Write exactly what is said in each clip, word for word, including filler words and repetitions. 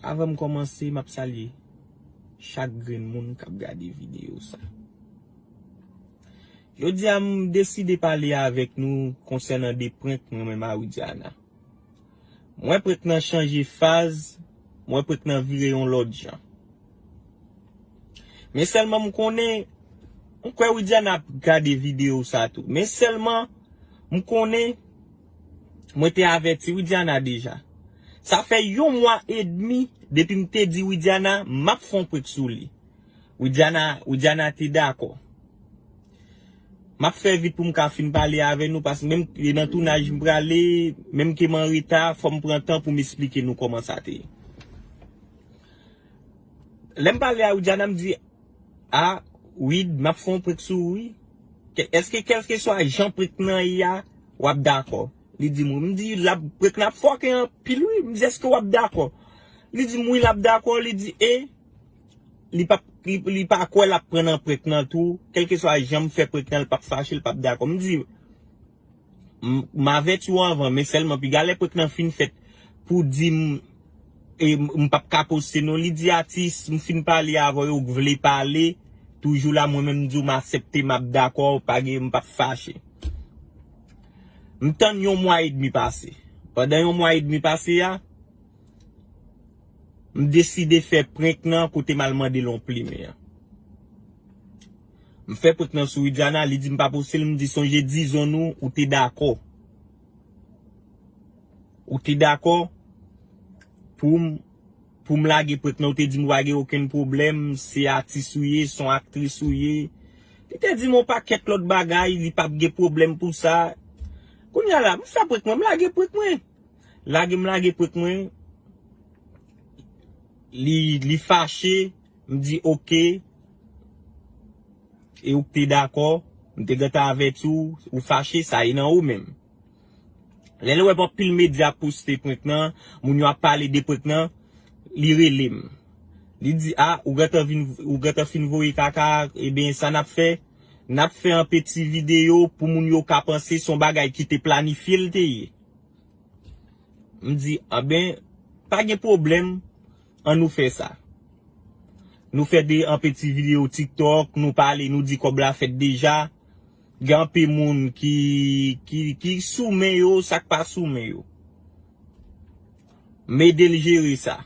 Avan m kòmanse, m ap salye chak grenn moun k ap gade videyo sa. Jodi a, m deside pale avèk nou konsènan de prank mwen menm a Widiana. M wè prank nan chanje faz, m wè prank nan vire yon lòt jan. Men sèlman m konnen, m kwè Widiana ap gade videyo sa tou. Men sèlman, m konnen, mwen te avèti Widiana deja. Sa fè yon mwa edmi depi m te di Widiana m ap fè yon prank sou li. Widiana, Widiana te dakò. M ap fè vit pou m ka fin pale avè nou, paske menm nan tounaj m prale, menm ke m an reta, fò m pran tan pou m esplike nou kòman sa te ye. Lè m pale a Widiana, m di, "A, Wid, m ap fè yon prank sou ou, wi. Ke- Èske kèlkeswa jan prank nan ye a, w ap dakò?" Li di m, wi. M di, "L ap, prank nan ap fòke anpil, wi." M di, "Èske w ap dakò?" Li di m, "Wi, l ap dakò." Li di, e li p ap, li, li pa kwè l ap pran nan prank nan tou. Kèlkeswa jan m fè prank nan, l p ap fache, l p ap dakò. M di, M, m avèti w anvan, men sèlman piga lè prank nan fin fèt pou di m, e, m, m p ap ka poste non. Li di, "Atis, m fin pale avè w, ou vle pale, toujou la, mwen menm m di w m aksepte, m ap dakò, pa gen, m p ap fache." M tann yon mwa edmi pase. Pandan yon mwa edmi pase a, m deside fè prank nan kote m al mande l yon plimen an. M fè prank nan sou Widiana, li di m pa poste l, m di, "Sonje dizon nou, ou te dakò. Ou te dakò pou m, pou m lage prank nan, ou te di m pa gen okenn pwoblèm, se atis ou ye, se yon aktris ou ye." Li te di m yon pakèt lòt bagay, li p ap gen pwoblèm pou sa. Kounye a la, m fè prank mwen, m lage prank mwen. Lage m lage prank mwen, li, li fache, m di, "Oke, e ou te dakò, m te gentan avèti w, ou fache, sa e nan ou menm." Lè l wè anpil medya ap poste prank nan, moun yo ap pale de prank nan, li rele m. Li di, "A, ou gentan vin, ou gentan fin voye kaka, ebyen, sa n ap fè, n ap fè yon peti videyo pou moun yo ka panse se yon bagay ki te planifye l te ye." M di, "Anben, pa gen pwoblèm, ann nou fè sa." Nou fè de, yon peti videyo TikTok, nou pale, nou di kòb la fèt deja. Gen anpil moun ki, ki, ki sou men yo, sa k pa sou men yo. M ede l jere sa.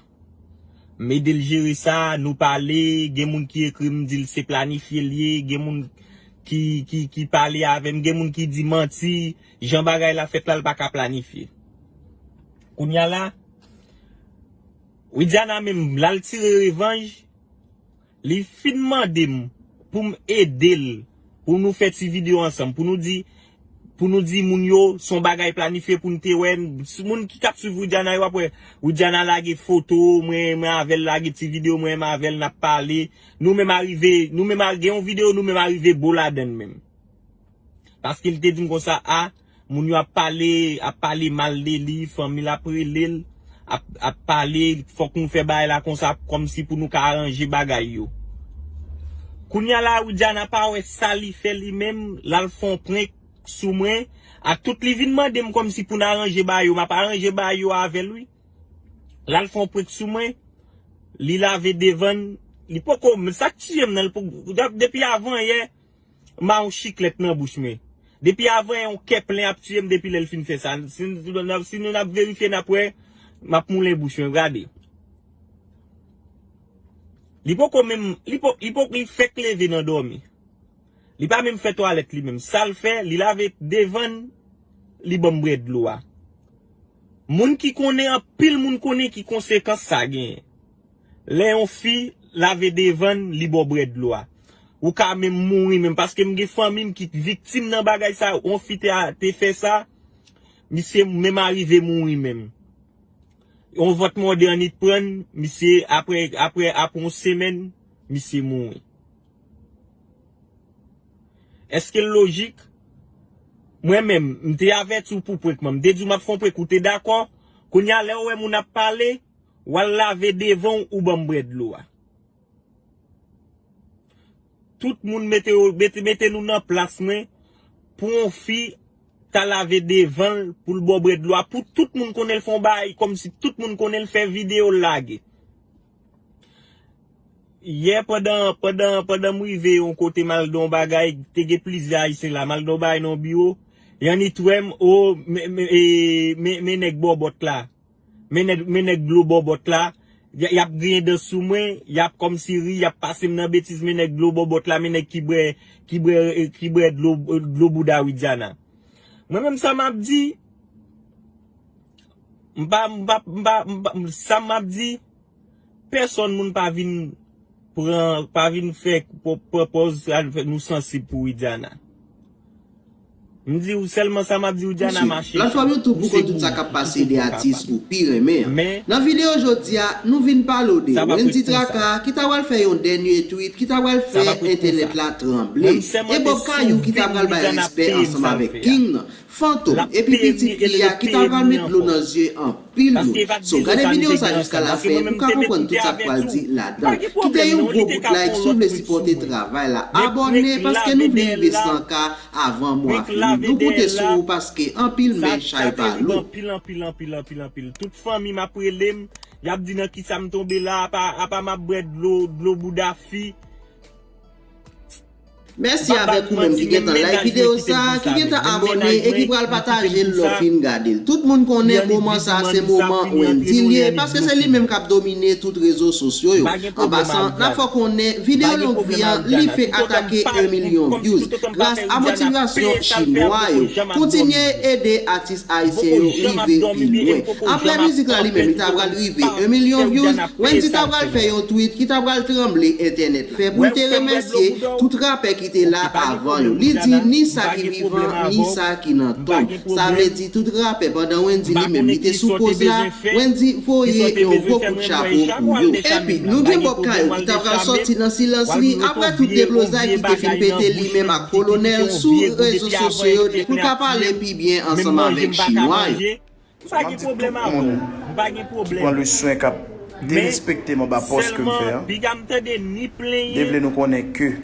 M ede l jere sa, nou pale, gen moun ki ekri m, di l se planifye l ye, gen moun ki, ki, ki pale avè m, gen moun ki di manti, jan bagay la fèt la, l pa ka planifye. Kounye a la, Widiana menm, l al tire revanj, li fin mande m pou m ede l, pou nou fè ti videyo ansanm, pou nou di, pou nou di moun yo, se yon bagay planifye pou n te wè, moun ki t ap swiv Widiana yo ap wè, Widiana lage foto, mwen, mwen avè l lage ti videyo, mwen, mwen avè l n ap pale, nou menm arive, nou menm a- gen yon videyo, nou menm arive bo ladan l menm. Paske li te di m konsa, a, moun yo ap pale, ap pale mal de li, fanmi l ap rele l, ap, ap pale, fòk nou fè bagay la konsa, kòmsi pou nou ka aranje bagay yo. Kounye a la, Widiana pa wè sa li fè li menm, l al fè yon prank sou mwen, ak tout li vin mande m kòmsi pou n aranje bagay yo, m ap aranje bagay yo avè l, wi. L al fè yon prank sou mwen, li lave devan l, li poko, sa k tiye m nan, li poko, depi avan yè, m a yon chiklèt nan bouch mwen. Depi avan yon kè plen ap tiye m depi lè l fin fè sa. Si, si nou n ap verifye, n ap wè, m ap moulen bouch mwen, gade. Li poko menm, li po, li po, li fèk leve nan dòmi. Li pa menm fè twalèt li menm. Sa l fè, li lave devan l, li ban m bwè dlo a. Moun ki konnen, anpil moun konnen ki konsekans sa genyen. Lè yon fi lave devan l, li ba w bwè dlo a. Ou ka menm mouri menm, paske m gen fanmi m ki viktim nan bagay sa, yon fi te, te fè sa, misye menm arive mouri menm. Yon vant mòde annit pran l, misye, apre, apre, apre yon semèn, misye mouri. Èske l lojik? Mwen menm, m te avèti w pou prank mwen, m te di w m ap fè yon prank, ou te dakò. Kounye a, lè w wè moun ap pale, w al lave devan w, ou ban m bwè dlo a. Tout moun mete, mete, mete nou nan plas mwen pou yon fi ta lave devan l, pou l ba w bwè dlo a, pou tout moun konnen l fè yon bagay, kòmsi tout moun konnen l fè videyo l lage. Yè pandan, pandan, pandan m rive yon kote m al nan yon bagay, te gen plizyè Ayisyen la, m al nan yon bagay nan yon biwo, y annik wè m, o, men, men, e, men, men nèg bòbòt la. Men nèg, men nèg dlo bòbòt la, y, y ap griyen dan sou mwen, y ap kòmsi ri, y ap pase m nan betiz, men nèg dlo bòbòt la, men nèg ki bwè, ki bwè, ki bwè dlo, dlo bouda Widiana. Mwen menm sa m ap di, m pa, m pa, m pa, m pa, sa m ap di, pèsonn moun pa vin pran, pa vin fè, pran pòz, al fè nou sansib pou Widiana. M di w sèlman sa m ap di w, Diana mache. Platfòm YouTube pou kont tout sa k ap pase de atis ou pi renmen an. Nan videyo jodi a, nou vin pale w de Wendy Traka ki ta pral fè yon dènye tweet ki ta pral fè entènèt la tranble. E Bob Kayou ki ta pral bay respè ansanm avèk King nan. Fantom epi pitit li a ki ta pral met dlo nan zye anpil moun. So, gade videyo sa jiska lafen pou w ka konprann tout sa k pral di ladan. Kite yon gwo bout like si w vle sipòte travay la. Abòne paske nou vle rive san K avan mwa fini. Nou konte sou ou paske anpil men chay pa lou. Anpil, anpil, anpil, anpil, anpil. Tout fanmi m ap rele m, y ap di nan kisa m tonbe la, apa, apa m ap bwè dlo, dlo bouda fi. Mèsi avèk ou menm ki gentan like videyo sa, ki gentan abòne e ki pral pataje l lè w fin gade l. Tout moun konnen moman sa se moman Wendy l ye, paske se li menm k ap domine tout rezo sosyo yo. An pasan, n ap fè w konnen videyo long vi an, li fenk atake en milyon views gras a motivasyon chinwa yo. Kontinye ede atis ayisyen yo rive pi lwen. Apre mizik la li menm, li ta pral rive en milyon views, Wendy ta pral fè yon tweet ki ta pral tranble entènèt la. Fè pou l te remèsye tout rapè ki te la avan yo. Li di ni sa ki vivan, ni sa ki nan tonm. Sa vle di tout rapè pandan Wendy li menm li te sou poz la, Wendy voye yon gwo kout chapo pou yo. Epi, nou gen Bob Kayou ki ta pral sòti nan silans li apre tout deblozay ki te fin pete li menm ak Kolonèl sou rezo sosyo yo pou l ka pale pi byen ansanm avèk chinwa yo. M ap di tout moun ki pran leson e k ap derespekte m anba pòs ke m fè an, m te vle nou konnen ke,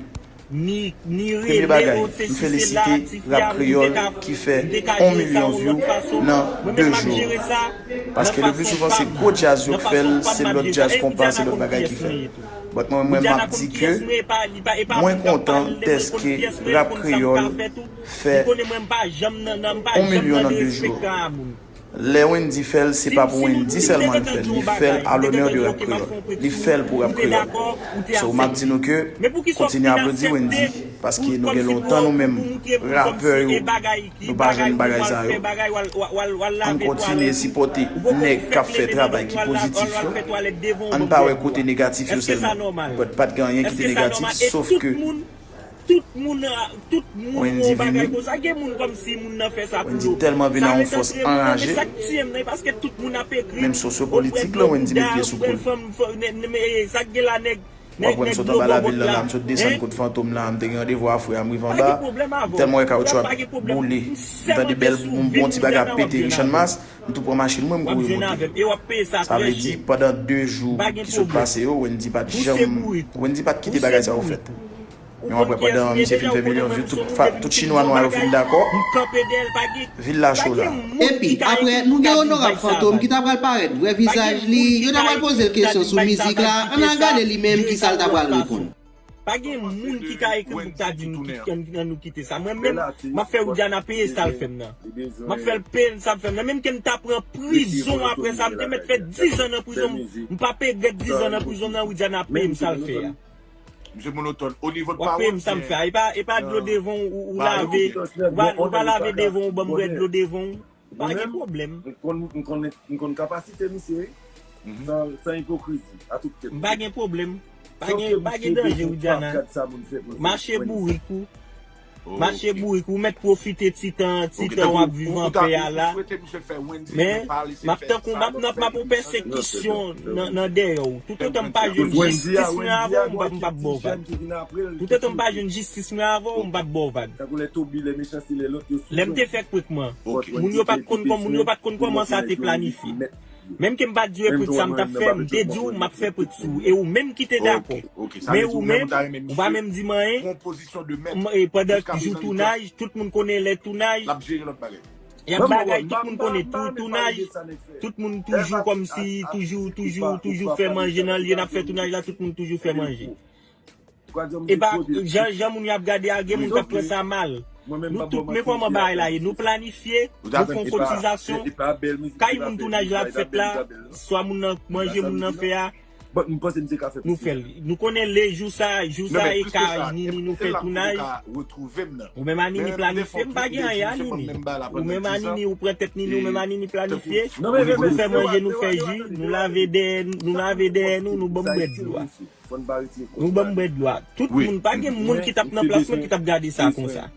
premye bagay, m felisite rap kreyòl ki fè yon milyon view nan de jou. Paske le pli souvan se gwo djaz yo k fè l, se lòt djaz konpa, se lòt bagay ki fè l. But mwen, mwen, m ap di ke mwen kontan dèske rap kreyòl fè yon milyon nan de jou. Lè Wendy fè l, se pa pou Wendy sèlman l fè l, li fè l à l'honneur de rap kreyòl. Li fè l pou rap kreyòl. So, m ap di nou ke kontinye aplodi Wendy, paske nou gen lontan nou menm, rapè yo, nou pa jwenn bagay sa yo. Ann kontinye sipòte nèg k ap fè travay ki pozitif yo. Ann pa wè kote negatif yo sèlman. But pa t gen anyen ki te negatif, sof ke Tout moun, tout moun yon bagay konsa. Gen moun kòmsi moun nan fè sa pou yo. Wendy tèlman vin a yon fòs anraje. Sa k tiye m nan, e paske tout moun ap ekri. Menm sosyopolitik lan, Wendy met pye sou kou l. Sa k gen la, nèg, nèg, nèg dlo bòbòt la. M sot anba lavil lan la, m sot desann kot Fantom la, m te gen randevou a frè a, m rive anba. M tèlman wè kawoutchou ap boule. M tande bèl yon bon ti bagay ap pete, Richard Mas. M tou pran machin mwen, m kouri moute. Sa vle di, pandan de jou ki sot pase yo, Wendy pa t janm, Wendy pa t kite bagay sa yo fèt. Men w ap wè, pandan misye fin fè milyon view, tout, tout chinwa nwa yo fin dakò, vil la cho la. Epi, apre, nou gen Onorab Fantom ki ta pral parèt, vrè vizaj li, yo ta pral poze l kesyon sou mizik la, ann al gade li menm kisa l ta pral reponn. Pa gen moun ki ka ekri pou ta di nou kit-, ann, ann nou kite sa. Mwen menm, m ap fè Widiana peye sa l fè m nan. M ap fè l peye sa l fè m nan. Menm ke m ta pran prizon apre sa, m te mèt fè dizan nan prizon. M pa p regrèt dizan nan prizon nan, Widiana peye m sa l fè a. W ap peye m sa m fè a. E pa, e pa dlo devan w ou lave. Ou pa, ou pa lave devan w, ban m bwè dlo devan w. Pa gen pwoblèm. M konn, m konn, m konn kapasite misye, wi. San, san ipokrizi, a tout kè. M pa gen pwoblèm. Pa gen, pa gen danje, Widiana. Mache bourik ou. Mache bourik ou. Ou mèt pwofite ti tan, ti tan w ap viv anpè a la. Men, m ap tankou, m ap, m ap, m ap yon pèsekisyon nan, nan dèyè w. Toutotan m pa jwenn jistis mwen avè w, m p ap, m p ap ba w vag. Toutotan m pa jwenn jistis mwen avè w, m p ap ba w vag. Lè m te fè prank mwen, moun yo pa t konn kòm-, moun yo pa t konn kòman sa te planifye. Menm ke m pa t di w e prank sa m t ap fè, m te di w m ap fè prank sou ou. E ou menm ki te dakò. Men ou menm, ou pa menm di m anyen. M, e pandan jou tounaj, tout moun konnen lè tounaj. Y ap bagay, tout moun konnen tou, tounaj, tout moun toujou kòmsi, toujou, toujou, toujou fè manje nan lye n ap fè tounaj la, tout moun toujou fè manje. E pa, jan, jan moun yo ap gade a, gen moun k ap pran sa mal. Nou tout, men kòman bagay la ye. Nou planifye, nou fè yon kotizasyon. Kay moun tounaj la ap fèt la, swa moun nan manje, moun nan fè a, nou fè l. Nou konnen le jou sa, jou sa e ka ni, ni nou fè tounaj. Ou menm a ni, ni planifye, m pa gen anyen a ni, ni. Ou menm a ni, ni ou pran tèt ni, ni ou menm a ni, ni planifye. Nou fè manje, nou fè ji, nou lave dèyè, nou lave dèyè nou, nou ban m bwè dlo a. Nou ban m bwè dlo a. Tout moun, pa gen moun ki t ap nan plas mwen ki t ap gade sa konsa.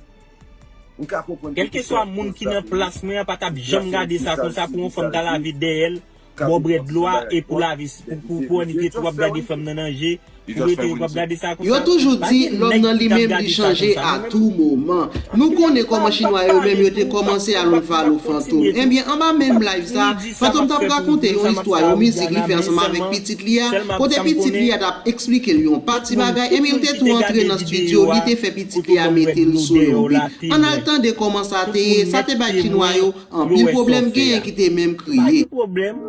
Kèlkeswa moun ki nan plas mwen an pa t ap janm gade sa konsa pou yon fanm ta lave dèyè l, bò bwè dlo a e pou lave, pou, pou, pou annik tou w ap gade fanm nan nan je, pou rete w ap gade sa konsa. Yo toujou di lòm nan li menm li chanje a tou moman. Nou konnen kòman chinwa yo menm yo te kòmanse alon falo fantom. Ebyen, anba menm live sa, fantom t ap rakonte yon istwa, yon mizik li fè ansanm avèk pitit li a, kote pitit li a t ap eksplike l yon pati bagay, ebyen, l te tou antre nan estidyo, li te fè pitit li a mete l sou yon bit. Ann al tande kòman sa te ye, sa te bay chinwa yo anpil pwoblèm, genyen ki te menm kriye. M pa gen pwoblèm.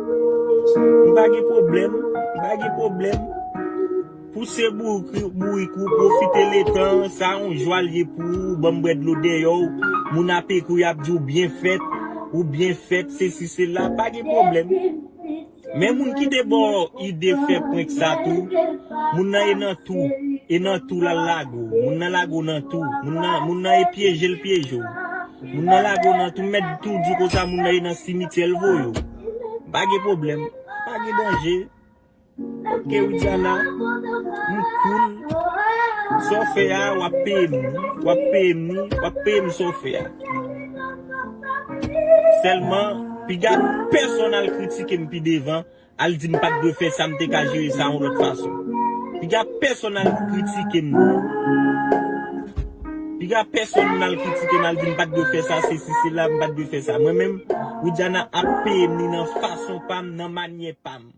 M pa gen pwoblèm. M pa gen pwoblèm. Pouse bourik, bourik ou, pwofite letan, sa yon jwa l ye pou ou, ban m bwè dlo dèyè w. Moun ap ekri w, y ap di w byen fèt, ou byen fèt, sesi, sela, pa gen pwoblèm. Men moun ki te ba w ide fè prank sa tou, moun nan e nan tou, e nan tou l al lage w. Moun nan lage w nan tou. Moun nan, moun nan e pyeje l pyeje w. Moun nan lage w nan tou, m mèt tou di konsa, moun nan e nan simityè l voye w. Pa gen pwoblèm, pa gen danje. Ok, Widiana, m cool. Sa w fè a, w ap peye m li. W ap peye m li, w ap peye m sa w fè a. Sèlman, piga pèsonn al kritike m pi devan, al di m pa t dwe fè sa, m te ka jere sa yon lòt fason. Piga pèsonn al kritike m. Piga pèsonn al kritike m, al di m pa t dwe fè sa, sesi, sela, m pa t dwe fè sa. Mwen menm, Widiana ap peye m li nan fason pa m, nan manyè pa m.